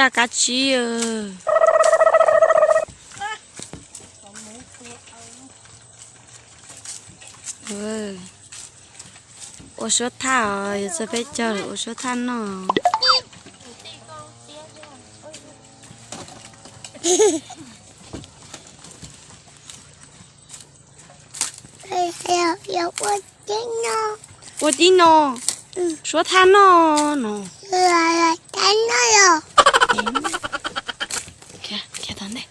Caj kab tsib. Ua suab thaj os, yog txog peb caug lawm ua suab thaj noj. Ua tib no, suab thaj noj no. Khiav tom ntej,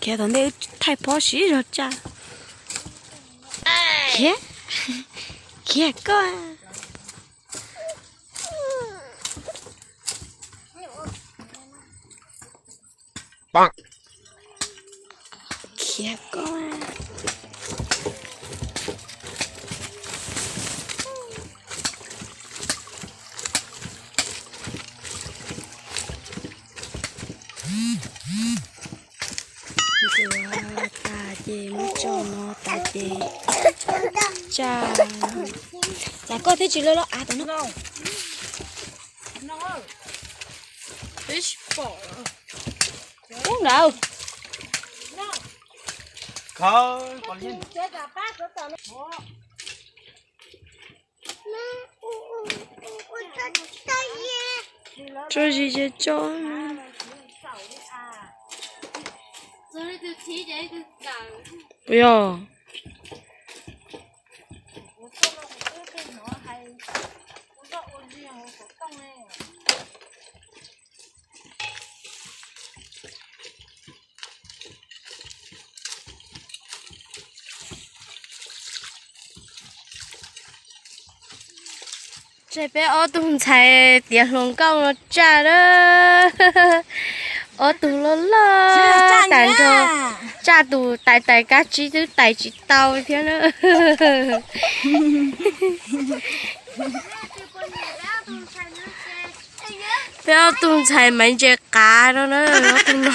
khiav tom ntej, wb thaij phob siv zog tsa. Khiav, khiav koj. Khiav koj. Ua tas ces muab tso no tas ces tsa. Cas koj twb tsis loj loj av tom no. Ub nrad. Tso zis ces tso. Puas yog? Tseg peb ob tug ntxhais tiav hluas nkauj no tsaj na. Ob tug loj loj tas nrho, tsaj tus tais tais kab tsib twb tais tsis tau thiab na. Peb ob tug ntxhais Maiv Ntse qav no na, ob tug no.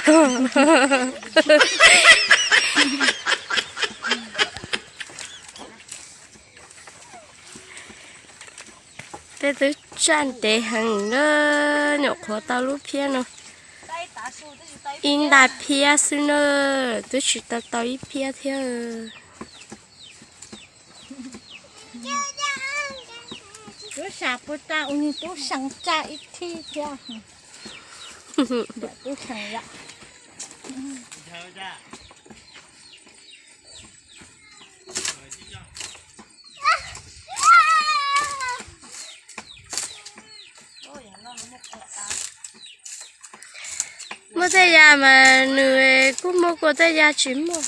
Peb twb tsaj ntev heev na, nyuam qhuav tau lub phiab no ib nta phiab xwb na, twb tsis tau tau ib phiab thiab. Tub sam puas tas ua niag tub seev tsaj ib thib thiab. Tub seev yom. Muaj tej yam mas nws kuj muaj, kuj tej yam tsis muaj.